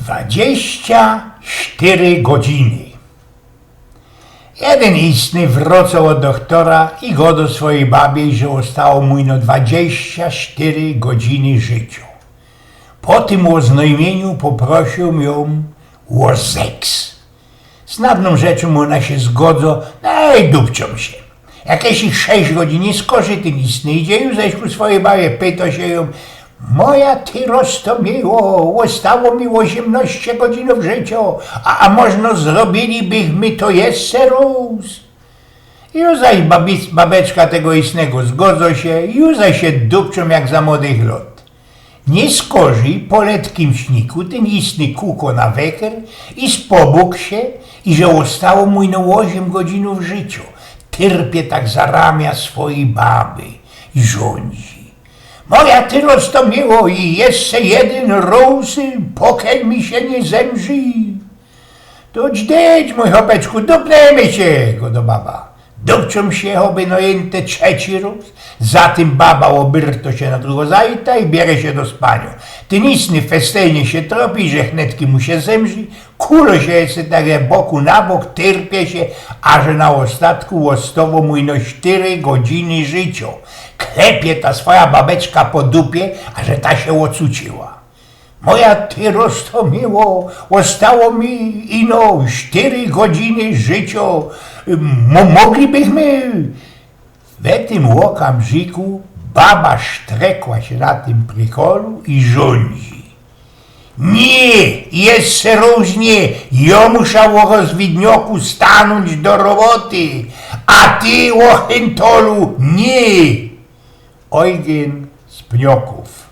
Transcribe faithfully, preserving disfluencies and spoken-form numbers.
Dwadziścia sztyry godziny. Jedyn istny wrŏcoł ôd dochtora i gŏdŏ swojij babie, że ôstało mu ino dwadziścia sztyry godziny życiŏ. Po tym ôznojmiyniu poprosiōł jōm ô seks. Snadnōm rzeczōm, ôna sie zgodzŏ, no i dupciōm sie. Jak jesz ich sześć godzin niy skoczy, tyn istny idzie już zaś ku swojij babie, pytŏ sie jōm: „Moja ty rostōmiyło, ôstało mi ôziymnŏście godzinōw życiŏ, a, a możno zrobilibychmy to jeszcze rŏz?” I już zaś babi-, babeczka tego istnego zgodzŏ sie, i już zaś sie dupciōm jak za młodych lŏt. Niy skorzij, po letkim śniku, tyn istny kukŏ na weker i spobōg sie, i że ôstało mu ino ôziym godzinōw życiŏ. Tyrpie tak za ramia swojij baby i rzōndzi: „Moja ty rostōmiyło, i jeszcze jedyn rōz, pokiej mi sie niy zemrzi.” „To dźdź, dźdź, mōj chopeczku, dupnymy sie”, gŏdŏ baba. Dupciōm sie, choby nojynte, trzeci rŏz. Za tym baba ôbyrtŏ sie na drugõ zajtã i bierze sie do spaniŏ. Tyn istny festelnie sie tropi, że chnetki mu sie zemrzi, kulŏ sie jeszcze tak boku na bok, tyrpie sie, a że na ôstatku ôstŏwŏ mu ino sztyry godziny życiŏ. Klepie ta swoja babeczka po dupie, a że ta sie ôcuciła. „Moja ty rostōmiyło, ôstało mi ino sztyry godziny życiŏ. Mo-, moglibychmy?” We tym ôkamrziku baba sztrekła sie na tym prikolu i rzōndzi: „Niy, jeszcze rōz niy, jŏ musza, ô rozwidnioku, stanōńć do roboty, a ty, ô chyntolu, niy.” Ojgyn z Pniokōw.